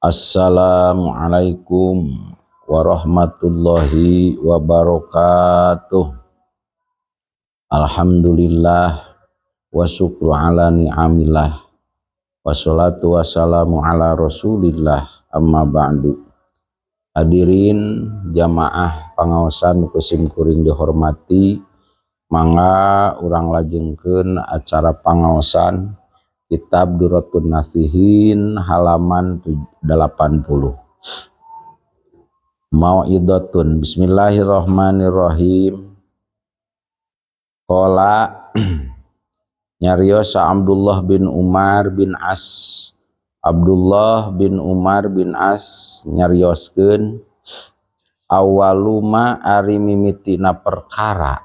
Assalamualaikum warahmatullahi wabarakatuh. Alhamdulillah wa syukru ala ni'amillah, wassalatu wassalamu ala rasulillah, amma ba'du. Hadirin jamaah pangaosan ku sim kuring dihormati, mangga urang lajengkeun acara pangaosan Kitab Durratun Nasihin halaman 80. Mau'idatun. Bismillahirrahmanirrahim. Qala, nyarios Abdullah bin Umar bin As. Abdullah bin Umar bin As nyarioskeun, awwalu ma, ari mimitina perkara,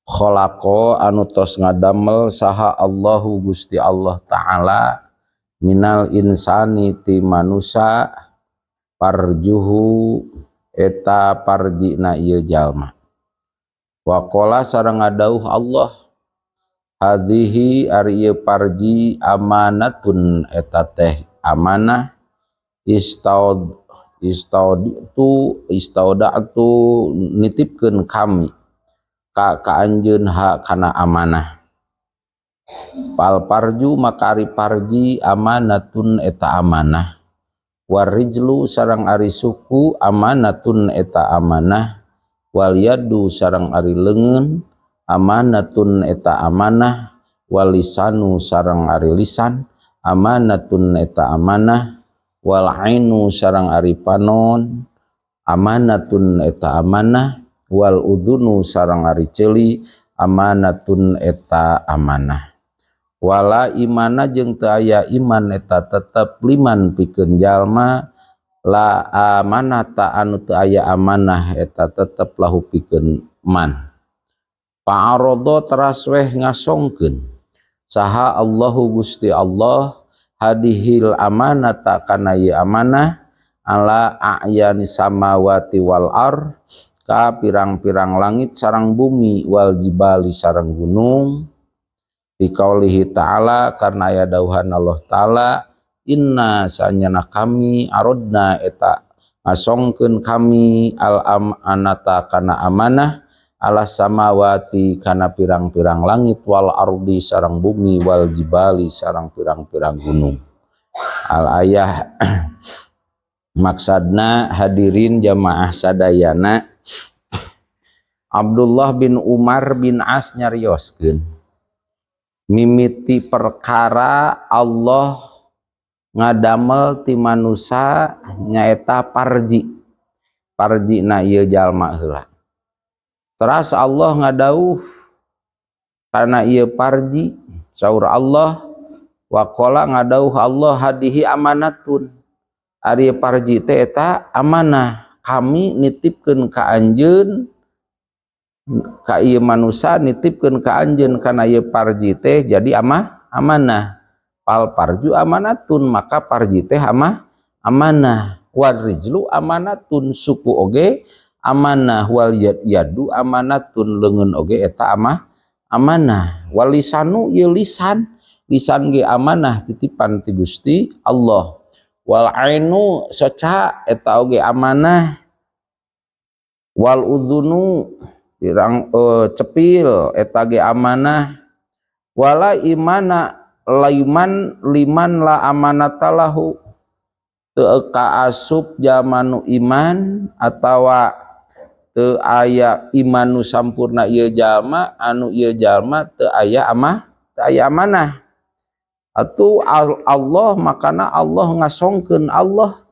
khalaqa, anu tos ngadamel saha Allahu Gusti Allah Ta'ala, minal insani, ti manusa, farjuhu, eta parjina ieu jalma. Waqala, sareng ngadauh Allah, hadhihi, ari ieu parji, amanatun, eta teh amanah, istaud istauditu istaudatu, nitipkeun kami ka anjeun, ha kana amanah. Fal farju, maka ari parji, amanatun, eta amanah, warijlu, sareng ari suku, amanatun, eta amanah, wal yadu, sareng ari leungeun, amanatun, eta amanah, wal lisanu, sareng ari lisan, amanatun, eta amanah, wal ainu, sareng ari panon, amanatun, eta amanah, wal udhunu, sareng ari ceuli, amanatun, eta amanah. Wala imana, jeung teu aya iman eta tetep, liman, pikeun jalma, la amanata, anu teu aya amanah eta tetep, lahu, pikeun man. Fa'arodo, teras weh ngasongkeun saha Allahu Gusti Allah, hadihil amanata, kana ieu amanah, ala a'yani samawati wal ar, ka pirang-pirang langit sareng bumi, wal jibali, sareng gunung, liqaulihi ta'ala, karena aya dauhan Allah Ta'ala, inna, sanyana kami, arodna, eta ngasongkeun kami, al amanata, kana amanah, ala samawati, kana pirang-pirang langit, wal ardi, sareng bumi, wal jibali, sareng pirang-pirang gunung. Al ayah. Maksadna, hadirin jamaah sadayana, Abdullah bin Umar bin As nyarioskeun mimiti perkara Allah ngadamel ti manusa nyaeta parji. Parji na ieu jalma heula. Teras Allah ngadauh karena ieu parji, saur Allah, waqala, ngadauh Allah, hadihi amanatun, ari parji teh eta amanah, kami nitipkeun ka anjeun, ka ieu manusa, nitipkeun ka anjeun kana ieu parji teh jadi amanah. Fal farju amanatun, maka parji teh amanah, war rijlu amanatun, suku oge amanah, wal yadu amanatun, leungeun oge eta amanah, wal lisanu, ieu lisan, lisan ge amanah titipan ti Gusti Allah, wal ainu, soca eta oge amanah, wal udhunu, pirang cepil eta ge amanah. Wala imana liman liman la amanata lahu, teu kaasup jalma nu iman atawa teu aya iman nu sampurna ieu jalma anu ieu jalma teu aya teu aya amanah. Atuh Allah, makana Allah ngasongkeun Allah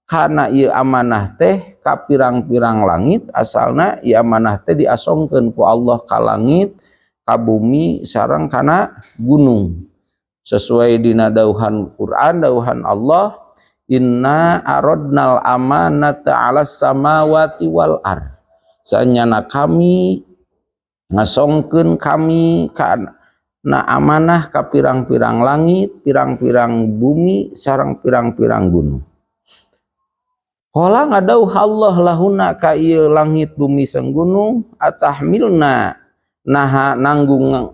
kana ieu amanah teh ka pirang-pirang langit. Asalna ieu amanah teh diasongkeun ku Allah ka langit, ka bumi, sareng kana gunung, sesuai dina dauhan Quran, dauhan Allah, inna arodnal amanata 'alas samawati wal ar, sanyana kami ngasongkeun kami kana amanah ka pirang-pirang langit, pirang-pirang bumi, sareng pirang-pirang gunung. Qala, ngadauh Allah, lahuna, ka ieu langit, bumi, sareng gunung, atahmilna, naha nanggung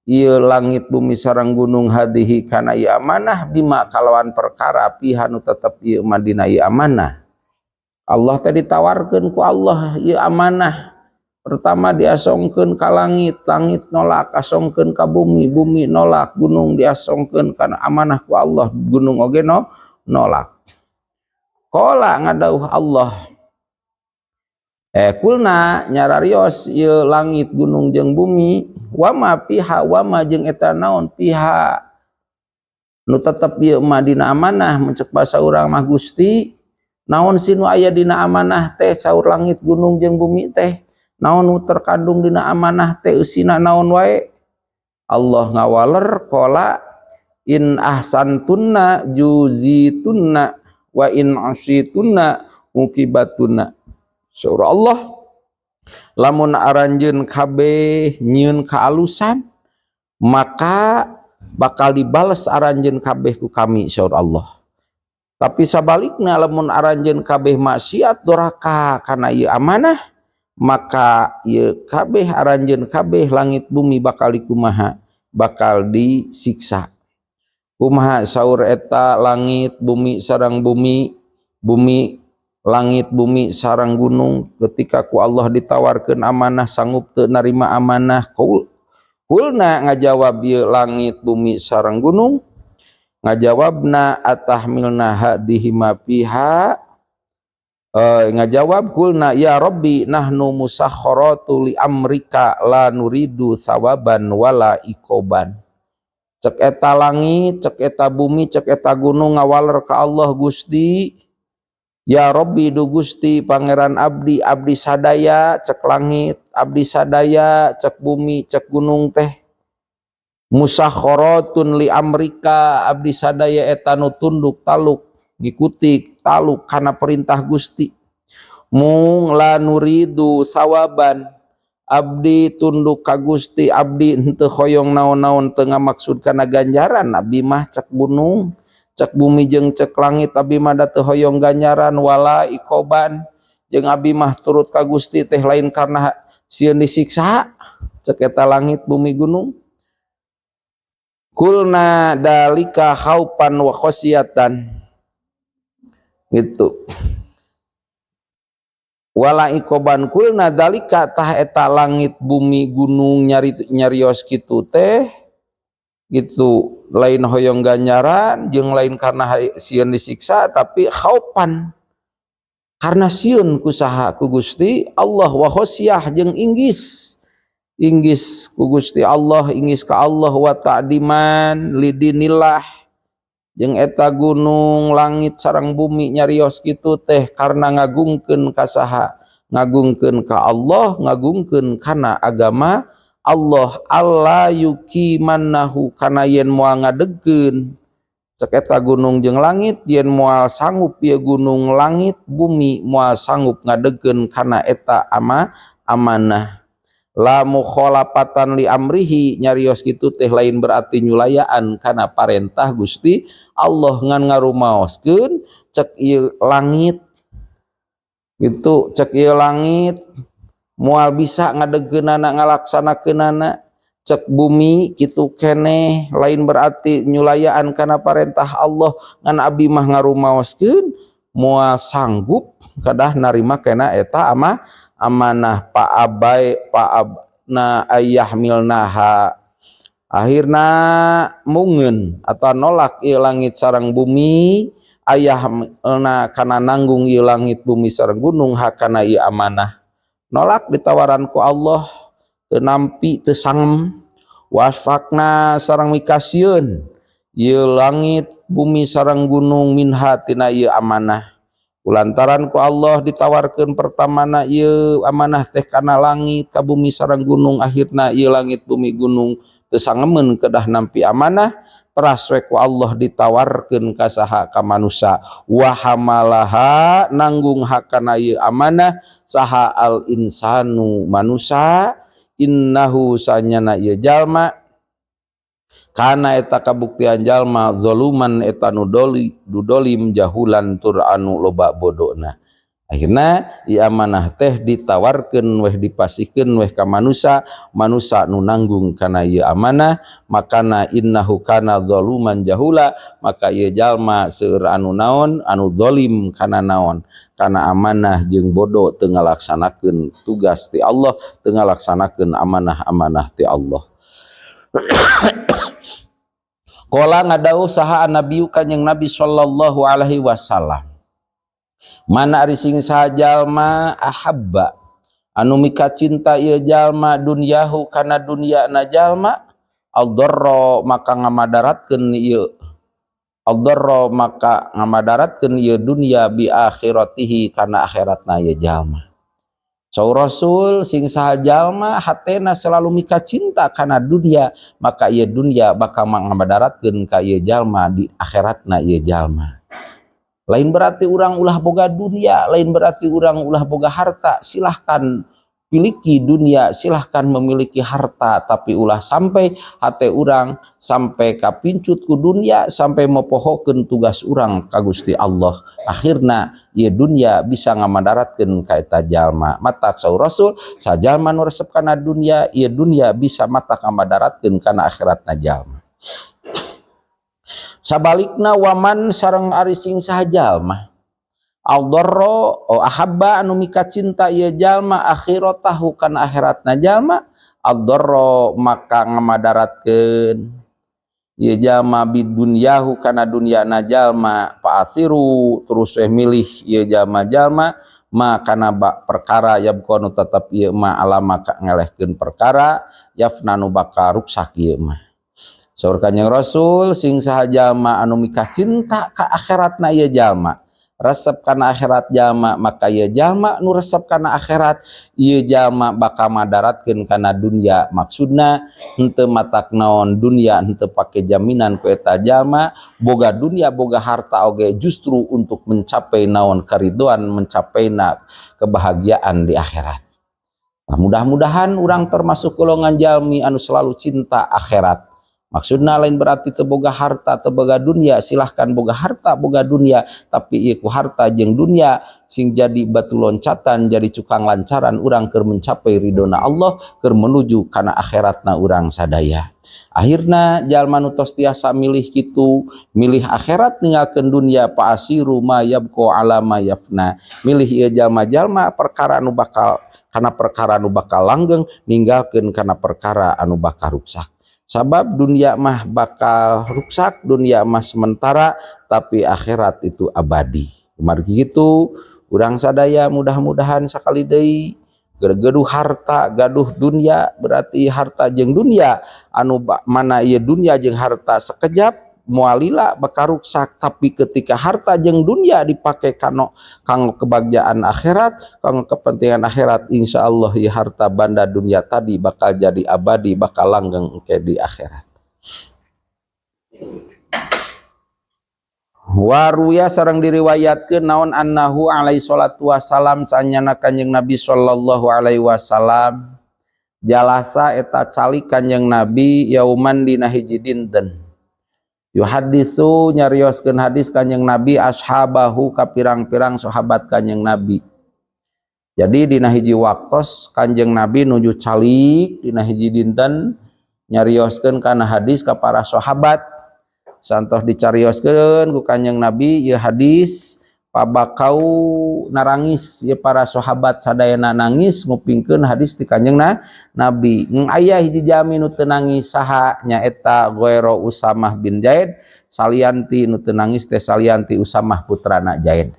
ieu langit bumi sareng gunung hadihi kana ieu amanah bima kalawan perkara fiha nu tetep ieu mah dina ieu amanah. Allah teh ditawarkeun ku Allah ieu amanah. Pertama diasongkeun ka langit, langit nolak, asongkeun ka bumi, bumi nolak, gunung diasongkeun kana amanah ku Allah, gunung oge no, nolak. Qala ngadauh Allah, kulna nyararios ieu langit gunung jeung bumi, wama fiha wama jeung eta naon fiha nu tetep ieu mah dina amanah. Mun cek basa urang mah, Gusti, naon sih nu aya dina amanah teh? Saur langit gunung jeung bumi teh, naon nu terkandung dina amanah teh, eusina naon wae? Allah ngawaler, qala in ahsantunna juzitunna wa in asitunna uqibatunna. Saur Allah, lamun aranjeun kabeh nyieun kaalusan, maka bakal dibales aranjeun kabeh ku kami, saur Allah. Tapi sabalikna, lamun aranjeun kabeh maksiat doraka kana ieu amanah, maka ieu kabeh aranjeun kabeh langit bumi bakal dikumaha? Bakal disiksa. Kumaha saur eta langit bumi sareng bumi, bumi langit bumi sareng gunung ketika ku Allah ditawarkeun amanah, sanggup teu narima amanah? Kulna ngajawab ieu langit bumi sareng gunung, ngajawabna atahmilna hadihi ma fiha, ngajawab kulna ya Rabbi nahnu musakharatu li amrika la nuridu sawaban wala ikoban. Cek eta langit, cek eta bumi, cek eta gunung ngawaler ka Allah, Gusti, ya Rabbi, du Gusti Pangeran abdi, abdi sadaya, cek langit, abdi sadaya, cek bumi, cek gunung teh, musakharatun li amrika, abdi sadaya eta nu tunduk taluk ngikuti taluk kana perintah Gusti. Mung la nuridu sawaban, abdi tunduk ka Gusti, abdi henteu hoyong naon-naon, teu ngamaksud kana ganjaran abdi mah, cek gunung, cek bumi jeung cek langit, abdi mah da teu hoyong ganjaran, wala ikoban, jeung abdi mah turut ka Gusti teh lain karena sieun disiksa, cek eta langit bumi gunung. Kulna dalika khaufan wa khosyatan gitu wala ikoban. Kulna dalika tah eta langit bumi gunung nyari nyarios kitu teh gitu, lain hoyong ganjaran jeung lain karena sieun disiksa, tapi khaufan karena sieun ku saha? Ku Gusti Allah, wa khosyah jeung inggis, inggis ku Gusti Allah, inggis ka Allah, wa ta'diman lidinillah, jeung eta gunung langit sareng bumi nyarios kitu teh karena ngagungkeun ka saha? Ngagungkeun ka Allah, ngagungkeun kana agama Allah. Allah yuqimannahu kana yen moal ngadegkeun, cek eta gunung jeung langit, yen moal sanggup ieu gunung langit bumi moal sanggup ngadegkeun kana eta amanah. La mukhalafatan li amrihi, nyarios kitu teh lain berarti nyulayaan kana parentah Gusti Allah, ngan ngarumaoskeun cek ieu langit gitu, cek ieu langit moal bisa ngadegkeunana, ngalaksanakeunana, cek bumi kitu keneh, lain berarti nyulayaan kana parentah Allah, ngan abi mah ngarumaoskeun moal sanggup kadah narima kana eta amanah. Fa abai fa abaina ayyahmilnaha, akhirna mungeun atau nolak ieu langit sareng bumi, ayyahmilna kana nanggung ieu langit bumi sareng gunung hakana ieu amanah. Nolak ditawaran ku Allah, teu nampi, teu sangem. Wasfaqna sareng mikasieun ieu langit bumi sareng gunung, minha tina ieu amanah. Kulantaran ku Allah ditawarkeun pertamana ieu amanah teh kana langit ka bumi sareng gunung, akhirna ieu langit bumi gunung teu sangemeun kedah nampi amanah. Teras we ku Allah ditawarkeun ka saha? Ka manusa. Wa hamalaha nanggung hakana ieu amanah saha? Al insanu manusa. Innahu sanyana ieu jalma, kana eta kabuktian jalma, zaluman eta nu doli, nu dolim, jahulan tur anu loba bodona. Akhirna ieu amanah teh ditawarkeun weh, dipasihkeun weh ka manusa, manusa nu nanggung kana ieu amanah. Makana innahu kana zaluman jahula, maka ieu jalma seueur anu naon, anu zalim kana naon, kana amanah, jeung bodoh teu ngalaksanakeun tugas ti Allah, teu ngalaksanakeun amanah-amanah ti Allah. Qala, ngadawuh saha, Nabi, Kanjeng Nabi sallallahu alaihi wasallam, man, ari sing saha jalma, ahabba, anu mika cinta ieu jalma, dunyahu, kana dunya na jalma, adharra, maka ngamadaratkeun ieu, adharra, maka ngamadaratkeun ieu dunya, bi akhiratihi, kana akhiratna ieu jalma. Saur Rasul, sing saha jalma hatena selalu mika cinta kana dunia, maka ieu dunia bakal ngamadaratkeun ka ieu jalma di akhiratna ieu jalma. Lain berarti orang ulah boga dunia, lain berarti orang ulah boga harta. Silahkan miliki dunia, silahkan memiliki harta, tapi ulah sampai hati orang sampai kapincut ku dunia, sampai mopohokeun tugas urang ka Gusti Allah. Akhirna ieu dunia bisa ngamadaratkeun ka eta jalma. Matak saur Rasul, sajalma nu resep kana dunia, ieu dunia bisa matak ngamadaratkeun kana akhiratna jalma. Sabalikna, waman, sareng ari sing saha jalma, adharra, oh, ahabba, anu mika cinta ieu jalma, akhiratahu, kana akhiratna jalma, adharra, maka ngamadaratkeun ieu jalma, bidunyahu, kana dunyana jalma, fa'asiru, terus we milih ieu jalma-jalma, ma, kana ba perkara, yabqa, nu tetep ieu ma, alama, ka ngelehkeun perkara, yafna, nu bakal ruksak ieu mah. Saur Kanjeng Rasul, sing saha jalma anu mika cinta ka akhiratna ieu jalma, resep kana akhirat jalma, maka ieu jalma nu resep kana akhirat, ieu jalma bakal madaratkeun kana dunia. Maksudna henteu matak naon, dunia henteu pake jaminan ku eta jalma. Boga dunia, boga harta oge justru untuk mencapai naon, keridoan, mencapai na kebahagiaan di akhirat. Nah, mudah-mudahan orang termasuk golongan jalmi anu selalu cinta akhirat. Maksudna lain berarti teu boga harta, teu boga dunia. Silahkan boga harta, boga dunia, tapi ieu ku harta jeung dunia sing jadi batu loncatan, jadi cukang lancaran urang keur mencapai ridona Allah, keur menuju kana akhiratna urang sadaya. Akhirna jalma nu tos tiasa milih kitu, milih akhirat ninggalkeun dunia, fa'asiru ma yabqa ala ma yafna, milih ieu jalma-jalma perkara anu bakal, kana perkara anu bakal langgeng, ninggalkeun kana perkara anu bakal ruksak. Sabab dunia mah bakal ruksak, dunia mah sementara, tapi akhirat itu abadi. Kumargi gitu, urang sadaya mudah-mudahan sakali deui gaduh harta, gaduh dunia, berarti harta jeung dunia anu mana ieu dunia jeung harta sekejap, moal lila, bakal ruksak. Tapi ketika harta jeung dunia dipakai kano kanggo kebahagiaan akhirat, kanggo kepentingan akhirat, insya Allah ya harta banda dunia tadi bakal jadi abadi, bakal langgeng ke di akhirat. Waruya, sareng diriwayatkeun naon, annahu alaihi salatu wassalam, sanyana Kanjeng Nabi sallallahu alaihi wasallam, jalasa, eta calik Kanjeng Nabi, yauman, dina hiji dinten, yuhaditsu, nyarioskeun hadis Kanjeng Nabi, ashabahu, ka pirang-pirang sahabat Kanjeng Nabi. Jadi dina hiji waktos Kanjeng Nabi nuju calik dina hiji dinten, nyarioskeun kana hadis ka para sahabat. Santos dicarioskeun ku Kanjeng Nabi ieu hadis, pabakau, narangis ya para sahabat sadayana, nangis ngupingkeun hadis ti Kanjeng Nabi. Ngan aya hiji jalmi nu teu nangis. Saha? Nyaeta Ghaira Usamah bin Zaid, salianti nu teu nangis teh salianti Usamah putrana Zaid.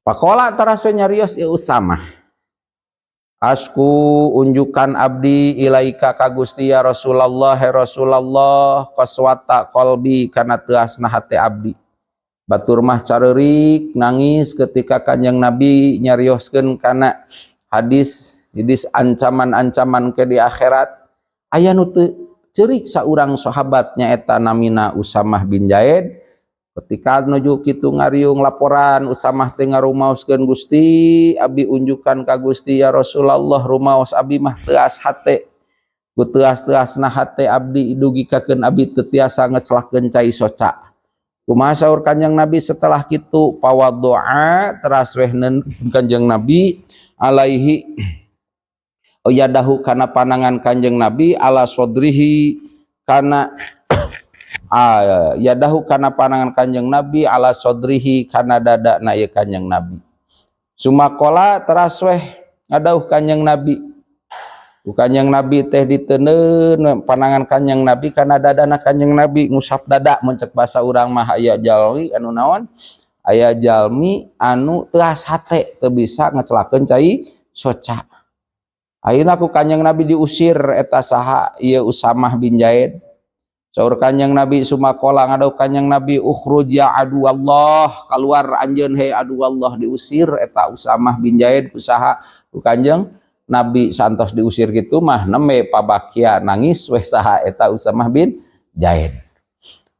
Faqala, teras we nyarios ieu Usamah, asku, unjukan abdi, ilaika, ka Gusti, ya Rasulullah, he Rasulullah, qaswata qalbi, kana teuasna hate abdi. Batur mah careurik nangis ketika Kanjeng Nabi nyarioskeun kana hadis hadis ancaman-ancaman ke di akhirat. Aya nu teu ceurik saurang sahabat, nyaeta namina Usamah bin Zaid. Ketika nuju kitu ngariung laporan, Usamah teh ngarumaoskeun, "Gusti, abdi unjukan ka Gusti ya Rasulullah, rumaos abdi mah teuas hate. Ku teuas-teuasna hate abdi dugikakeun abdi teu tiasa ngecelahkeun cai soca." Kumaha saur Kanjeng Nabi setelah kitu? Pawadoa teras weh Kanjeng Nabi alaihi yadahu kana panangan Kanjeng Nabi ala sodrihi kana yadahu kana panangan Kanjeng Nabi ala sodrihi kana dada na ieu Kanjeng Nabi. Summa qola teras weh ngadauh Kanjeng Nabi. Ku Kanjeng Nabi teh diteundeun panangan Kanjeng Nabi kana dadana Kanjeng Nabi, ngusap dada mun cek bahasa urang mah. Aya jalmi anu naon, aya jalmi anu teuas hate, teu bisa ngecelakeun cai soca. Ayeuna ku Kanjeng Nabi diusir eta saha ieu Usamah bin Zaid. Saur Kanjeng Nabi, summa qola ngadauh Kanjeng Nabi, ukhruj ya adu Allah, keluar anjeun he adu Allah. Diusir eta Usamah bin Zaid usaha ku Kanjeng Nabi. Santos diusir gitu mah nembe pabakia, nangis weh saha eta Usamah bin Zaid.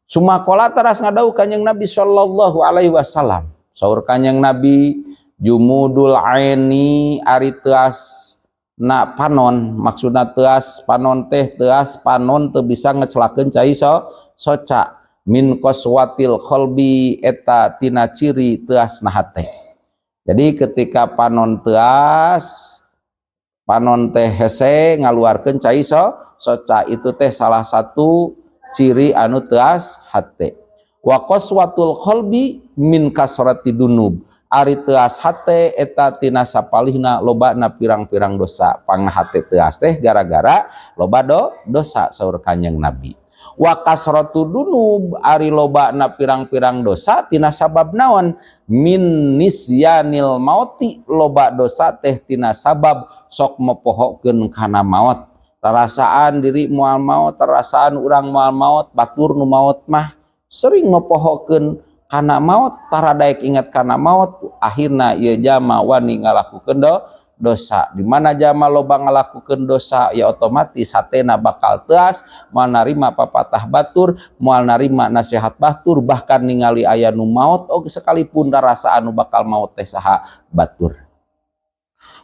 Summa qola teras ngadauh Kanjeng Nabi sallallahu alaihi wasallam. Saur Kanjeng Nabi, jumudul aini ari teuas na panon, maksudna teuas panon teh teuas panon teu bisa ngecelakeun cai soca, min qaswatil qalbi eta tina ciri teuas na hate. Jadi ketika panon teuas, panon teh hese ngaluarkeun cai soca, itu teh salah satu ciri anu teuas hate. Wa qaswatul qalbi min kasrati dunub, ari teuas hate eta tina sapalihna lobana pirang-pirang dosa. Pangna hate teuas teh gara-gara loba dosa, saur Kanjeng Nabi. Wa kasratu dunub ari lobana pirang-pirang dosa tina sabab naon? Min nisyanil mauti, loba dosa teh tina sabab sok mopohokeun kana maot, rarasaan diri moal maot, rarasaan urang moal maot, batur nu maot mah. Sering mopohokeun kana maut, tara daek ingat kana maut, akhirna ieu jalma wani ngalakukeun dosa. Di mana jalma loba ngalakukeun dosa, ya otomatis hatena bakal teuas, moal narima papatah batur, moal narima nasihat batur, bahkan ningali aya nu maot oge sekalipun rasa anu bakal maot teh saha batur.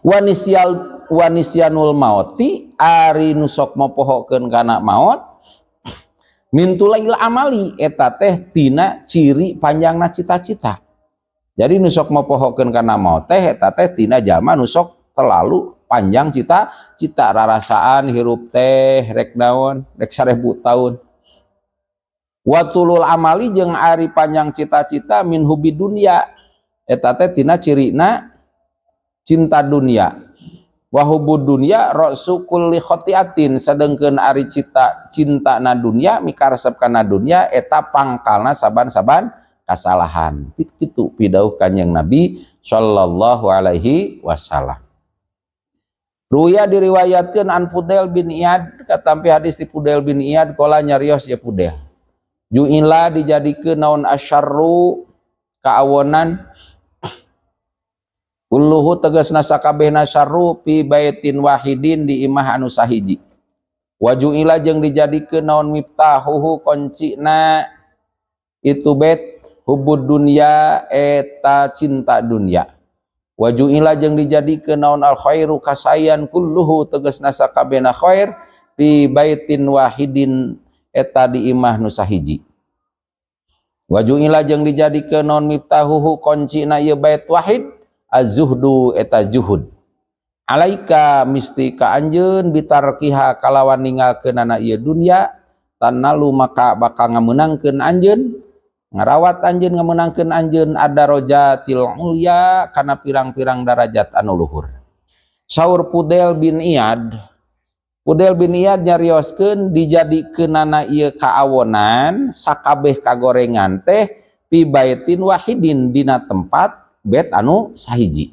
Wanisial wanisyanul mauti ari nu sok mopohokeun kana maot, min thulil amali eta teh tina ciri panjangna cita-cita. Jadi nu sok mopohokeun kana maot teh eta teh tina jalma nu sok terlalu panjang cita-cita, rarasaan hirup teh rek naon, rek 1000 tahun. Wa thulul amali jeung ari panjang cita-cita min hubi dunya eta teh tina cirina cinta dunia. Wa hubbud dunya ra'su kulli khati'atin, sedengkeun ari cita cinta na dunia, mikaresep kana dunia, eta pangkalna saban-saban kasalahan. Kitu pidauh Kanjeng Nabi sallallahu alaihi wasallam. Ruya diriwayatkeun an Fudail bin Iyad, katampi hadis di Fudail bin Iyad, qala nyarios ya Fudail, ju'ila dijadikeun naon asyarru kaawonan, kulluhu tegasna sakabehna syarru, fi baitin wahidin di imah anu sahiji. Wa ju'ila jeung dijadikeun naon miftahuhu koncina itu bait, hubbud dunya eta cinta dunia. Wa ju'ila jeung dijadikeun naon al khairu kasayan, kulluhu tegasna sakabehna khair, fi baitin wahidin eta di imah nu sahiji. Wa ju'ila jeung dijadikeun naon miftahuhu koncina ieu bait wahid, az-zuhdu eta zuhud. Alaika misti ka anjeun bitarkiha kalawan ninggalkeunana ieu dunya, tanalu maka bakal ngamenangkeun anjeun, ngarawat anjeun, ngamenangkeun anjeun ad-darajatil ulya kana pirang-pirang darajat anu luhur. Saur Fudail bin Iyad, Fudail bin Iyad nyarioskeun dijadikeunana ieu kaawonan sakabeh kagorengan teh fi baitin wahidin dina tempat bait anu sahiji.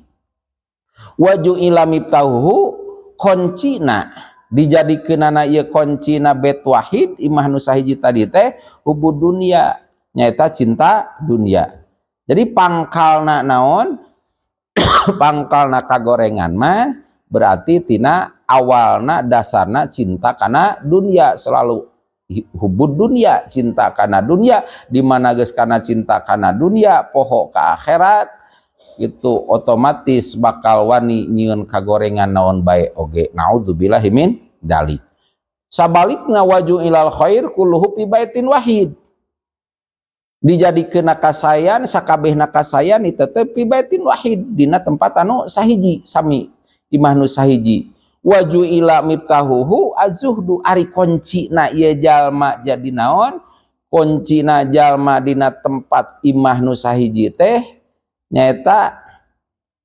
Wa ju'ila miftahuhu koncina dijadikeunana ieu koncina bait wahid imah nu sahiji tadi teh hubbud dunya nyaeta cinta dunia. Jadi pangkalna naon, pangkalna kagorengan mah berarti tina awalna dasarna cinta kana dunia, selalu hubbud dunia, cinta kana dunia. Di mana geus kana cinta kana dunia, poho ka akhirat, itu otomatis bakal wani nyieun kagorengan naon bae oge, naudzubillahi min dzalik. Sabalikna waju ilal khair kulluhu fi baitin wahid. Dijadikeun kasaean, sakabehna kasaean itu teh fi baitin wahid, dina tempat anu sahiji, sami imah nu sahiji. Wa ju'ila miftahuhu az-zuhdu, ari kuncina ieu jalma jadi naon? Kuncina jalma dina tempat imah nu sahiji teh nyaeta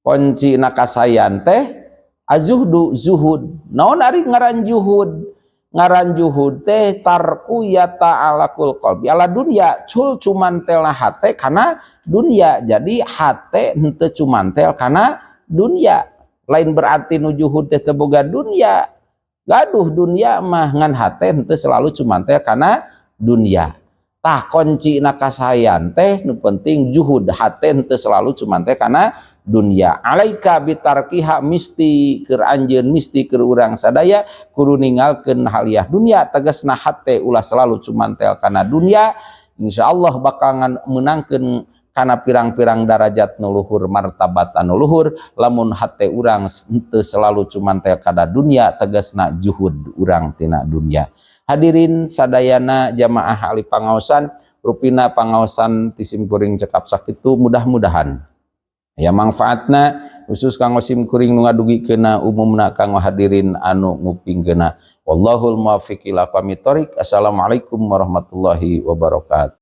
kuncina kasaean teh az-zuhdu, zuhud. Naon ari ngaran zuhud? Ngaran juhud teh tarku yata'alaqul qalbi ala dunya, cul cumantelna hate kana dunya. Jadi hate henteu cumantel kana dunya. Lain berarti nu juhud teh boga dunya, gaduh dunya mah, ngan hate henteu selalu cumantel kana dunya. Tah, kunci kasaean teh nu penting juhud, hate henteu selalu cumantel kana dunia. Alaika bitarkiha, misti keur anjeun, misti keur urang sadaya kudu ninggalkeun haliah dunia, tegasna hate ulah selalu cumantel kana dunia. Insyaallah bakalan menangkeun kana pirang-pirang darajat nu luhur, martabat anu luhur, lamun hate urang henteu selalu cumantel kana dunia, tegasna juhud urang tina dunia. Hadirin sadayana, jamaah ahli pangaosan, rupina pangaosan ti simkuring cekap sakitu. Mudah-mudahan ya manfaatna, khusus kanggo sim kuring nu ngadugikeunna, umumna kanggo hadirin anu ngupingkeunna. Wallahul muwaffiq ila aqwamit thoriq. Assalamualaikum warahmatullahi wabarakatuh.